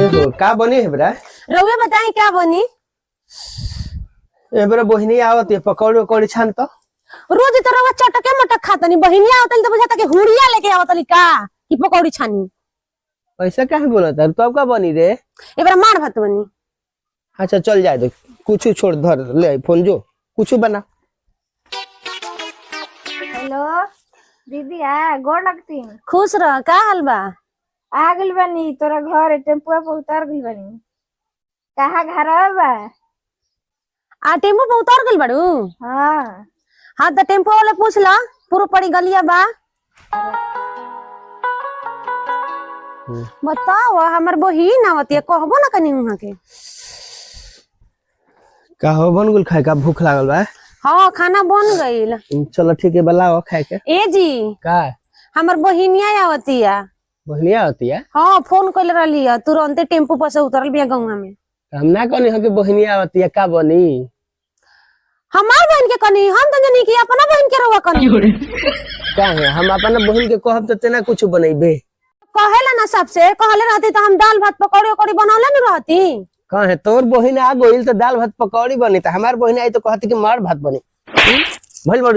एहो का बनी है बरा? रउए बताई क्या बनी। ए बरा बहिनी आवत है, पकौड़ी उकौड़ी छान तो। रोज तो रउआ चटके मटक खातनी, बहिनिया आवतली तो बुझाता कि हुड़िया लेके आवतली का कि पकौड़ी छानी। ऐसा काहे बोलत है? तब का बनी रे? एबरा मार भात बनी। अच्छा चल जाए दो, कुछ छोड़ धर ले फोन जो कुछ बना। हेलो दीदी, आ गोर लगती। खुश रह, का हाल बा? आ गइल बानी तोरा घर, टेम्पुआ पर उतर गइल बानी। कहाँ घर बा? आ टेम्पो पर उतर गइल बाड़ू? हाँ। हाँ तो टेम्पो वाले पूछ ला, पूरा पड़ी गलिया बा। बताओ हमर बहिन आवती कहबो ना कनी उहाँ के। का हो बन गुल खाए का भूख लागल बा? हाँ खाना बन गइल। चलो ठीक है, बलाओ खाए के। ए जी। का? हमर बहिनिया आवतिया। बहिनिया आती है? हाँ फोन कइले रहली है, तुरंते टेम्पो पर से उतरल बिया गौवा में। हम ना कहनी हो कि बहिनिया आती है का बनी? हमार बहन के कनी, हम तो जानी कि अपना बहन के रहुआ कनी। का है, हम अपना बहिन के कहब तो तेना कुछ बनैबे। कहेला ना सबसे कहले रहती तो हम दाल भात पकौड़ी उकौड़ी बनौले न रहती। का है तोर बहिन आ गइल तो दाल भात पकौड़ी बनी, तो हमार बहिन आई तो कहती कि मार भात बनी। भइल बड़ू।